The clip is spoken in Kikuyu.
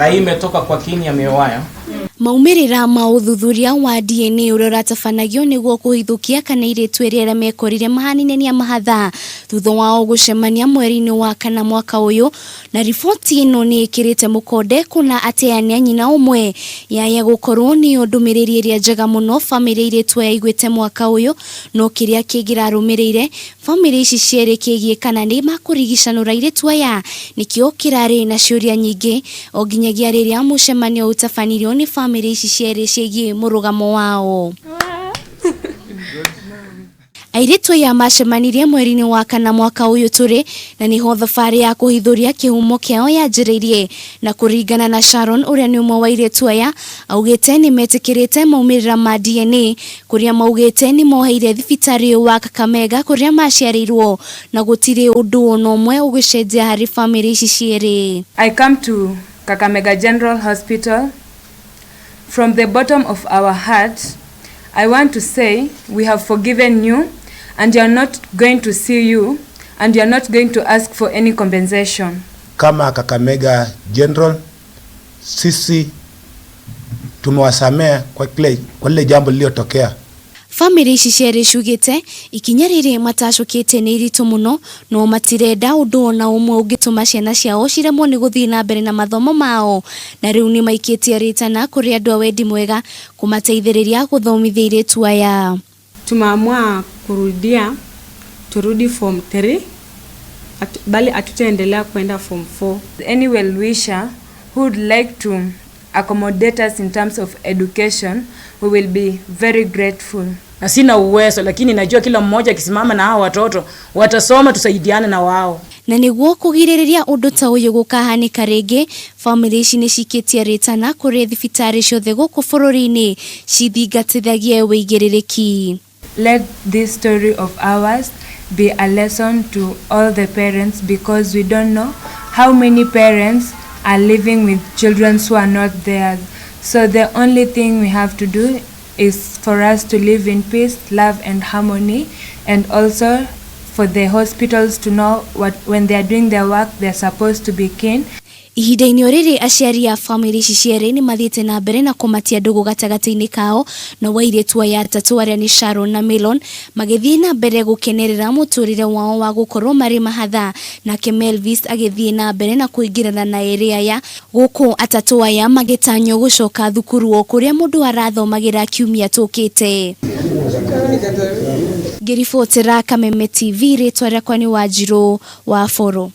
Na hii imetoka kwa kiini ya mioyo yao. Maumĩrĩra ma ũthuthuria wa DNA ũrĩa ũratabanagio nĩguo kũhithũkia kana airĩtu erĩ arĩa mekorire mahanine nĩ a mahatha thutha wao gũcemania mweri-inĩ wa kana mwaka ũyũ, na riboti ĩno nĩ ĩkĩrĩte mũkonde kũna atĩ aya nĩ a nyina ũmwe. Yaya gũkorwo nĩyo ndũmĩrĩri ĩrĩa njega mũno bamĩrĩ airĩtu aya iguĩte mwaka ũyũ, no kĩrĩa kĩngĩrarũmĩrĩire bamĩrĩ ici cierĩ kĩgiĩ kana nĩ makũrigicanũra airĩtu aya nĩkĩo kĩrarĩ na ciũria nyingĩ o nginyagia rĩrĩa mũcemanio ũtabanirio nĩ bamĩrĩ ici cierĩ ciĩgiĩ mũrũgamo wao. Airĩtu aya macemanirie mweri-inĩ wa kana mwaka ũyũ tũrĩ, na nĩho thabarĩ ya kũhithũria kĩhumo kĩao yanjĩrĩirie. Na kũringana na Sharon ũrĩa nĩ ũmwe wa airĩtu aya, augĩte nĩ metĩkĩrĩte maumĩrĩra ma DNA kũrĩa maugĩte nĩ moheire thibitarĩ wa Kakamega kũrĩa maciarĩirwo na gũtirĩ ũndũ ona ũmwe ũgĩcenjia harĩ bamĩrĩ ici cierĩ. I come to Kakamega General Hospital. From the bottom of our heart, I want to say we have forgiven you and you are not going to see you and you are not going to ask for any compensation. Kama Kakamega General, sisi tumewasamea kwa lile jambo lililotokea. Bamĩrĩ ici cierĩ ciugĩte ikinya rĩrĩ matacũkĩte nĩ iritũ mũno, no matirenda ũndũ ona ũmwe ũngĩtũma ciana ciao ciremwo nĩ gũthiĩ na mbere na mathomo mao, na rĩu nĩ maikĩtie rĩtana kũrĩ andũ a wendi mwega kũmateithĩrĩria gũthomithia airĩtu aya. Tumeamua kurudia, turudi form 3 bali hatutaendelea kwenda form 4. Any well-wisher who would like to accommodate us in terms of education, we will be very grateful. Na sina uwezo, lakini najua kila mmoja akisimama na hao watoto watasoma, tusaidiane na wao. Na nĩguo kũgirĩrĩria ũndũ ta ũyũ gũkahanĩka rĩngĩ, bamĩrĩ ici nĩ cikĩtie rĩtana kũrĩ thibitarĩ ciothe gũkũ bũrũri-inĩ cithingatithagie wĩigĩrĩrĩki. Let this story of ours be a lesson to all the parents, because we don't know how many parents are living with children who are not theirs. So the only thing we have to do is for us to live in peace, love and harmony, and also for the hospitals to know what when they are doing their work, they are supposed to be keen. Ihinda-inĩ o rĩrĩ, aciari a bamĩrĩ ici cierĩ nĩ mathiĩte na mbere na kũmatia ndũgũ gatagatĩ-inĩ kao, na airĩtu aya atatũ arĩa nĩ Sharon na Melon magĩthiĩ na mbere gũkenerera mũtũrĩre wao wa gũkorwo marĩ mahatha, nake Melvis agĩthiĩ na mbere na kũingĩrana na erĩ aya, gũkũ atatũ aya magĩtanywo gũcoka thukuru o kũrĩa mũndũ arathomagĩra kiumia tũkĩte. Ngĩribotera Kameme TV, rĩtwa rĩakwa nĩ Wanjirũ wa Boro.